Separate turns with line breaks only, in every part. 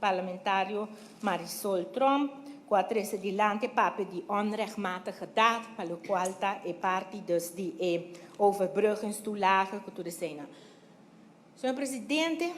Parlamentario Marisol Tromp, cu a trece dilanti papia di onrechtmatige daad, pa locual ta e parti dus di e overbruggingstoelage cu tur esena. Señor Presidente,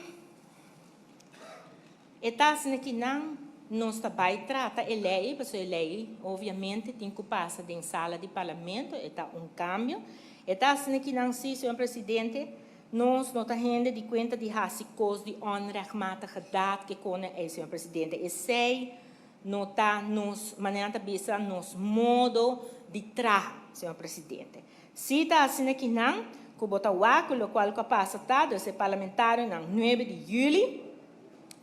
e ta asina ki nan nos ta bay trata e ley, pasobra e ley obviamente tin cu pasa den sala di Parlamento, e ta un cambio. E ta asina ki nan si, Señor Presidente, nos no ta hende di cuenta di haci cos di onrechtmatige daad ke cone ey, Señor Presidente. Esey no ta nos, manera nan ta bisa, nos modo di traha, Señor Presidente. Si ta asina ki nan, cu bo ta wak cu locual cu a pasa ta, dus e parlamentarionan nuebe di juli,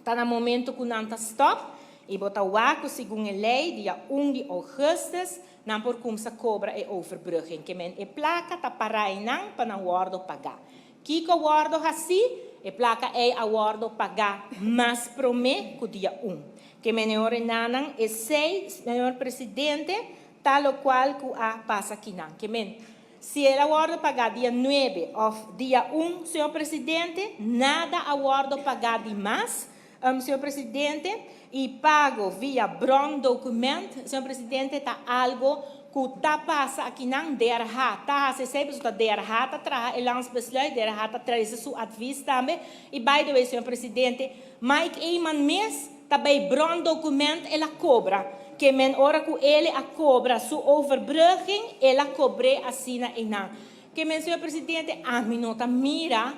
ta na momento cu nan ta stop, y bo ta wak cu segun e ley dia un di augustus nan por cumsa cobra e overbrugging. Ke men e placa ta para eynan pa nan wordo paga. Kico wordo haci? E placa ey a wordo paga mas prome cu dia un. Ke men e ora enanan esey, señor Presidente, Ta locual cu a pasa akinan. Ke men, si el a wordo pagá dia nuebe of dia un, señor Presidente, nada a wordo pagá di mas, señor Presidente, y pago via brondocument, señor Presidente, ta algo cu ta pasa akinan. DRH ta haci esey, pasobra ta DRH ta traha e landsbesluit, DRH ta trece su advies tambe. Y by the way, señor Presidente, Mike Eman mes ta bay brondocument el a cobra. Ke men ora ku ele a kobra su overbrugging, el a kobr'é asina einan. Ke men, señor presidente, ami no ta mira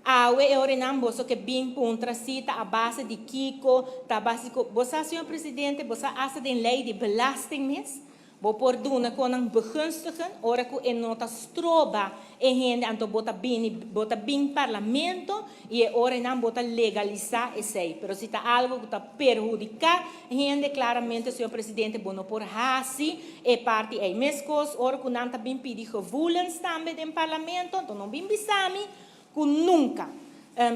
awe e ora einan boso ke bin puntra si ta a base di kiko, ta a base di ko. Bo sa, señor presidente, bo sa asta den ley di belasting mes, Bo por duna kon nan begunstigen ora ku e no ta stroba e hende anto bo ta bini bo ta bin parlamento i e ora einan bo ta legalisá esei. Pero si ta algo ku ta perhudiká hende klaramente señor presidente bo no por hasi e parti ei. Meskos ora ku nan ta bin pidi gevoelens tambe den parlamento anto no bin bisa mi ku nunka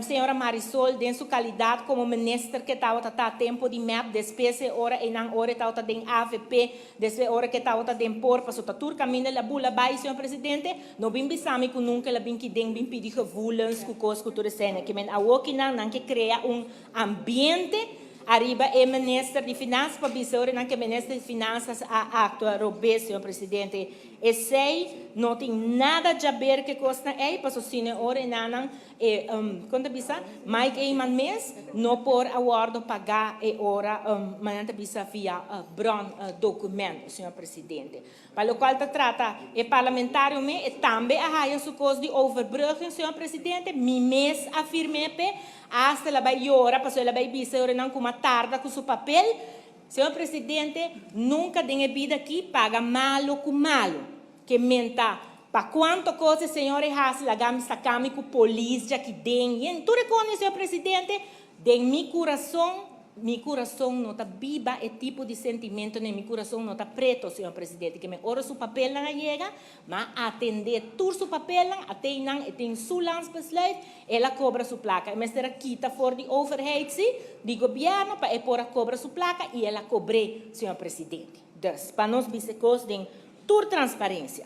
señora Marisol den su kalidat komo minister ke tabata ta tempo di mep despues e ora einan ora e tabata den avp despues ora ke tabata den por paso ta tur kaminda el a bula bai señor presidente no bin bisa mi ku nunka el a bin kiden bin pidi gevoelens ku kos ku tur esei ke men awokinan nan ke krea un ambiente Ariba e minister di Finansa pa bisa ora nan ke minister di Finansas a actua robes, señor presidente. Esey no tin nada djaber ke cosnan ey, paso sino e ora enanan e, con ta bisa, Mike Eman mes no por a wordo paga e ora, manan ta bisa via bron document, señor presidente. Pa locual ta trata e parlamentario me, e tambe a haya su cos di overbrugging, señor presidente, mi mes a firm'é p'e, hasta el a bay yora pasobra el a bay bisa e orenan cu m'a tarda cu su papel. Señor presidente, nunca den e bida aki paga malo cu malo. Ke menta pa cuanto cos e señor e haci laga mi saca mi cu polis djaki den yen tur e cosnan, señor presidente, den mi curason. Mi curason no ta biba e tipo di sentimentonan, mi curason no ta preto, señor presidente, ke men ora su papelnan a yega, m'a atende tur su papelnan, a tei nan, e tin su landsbesluit, el a cobra su placa. E mester a kita for di overheid si, di gobierno, pa e por a cobra su placa y el a cobr'é, señor presidente. Dus, pa nos bisa e cos den tur transparencia.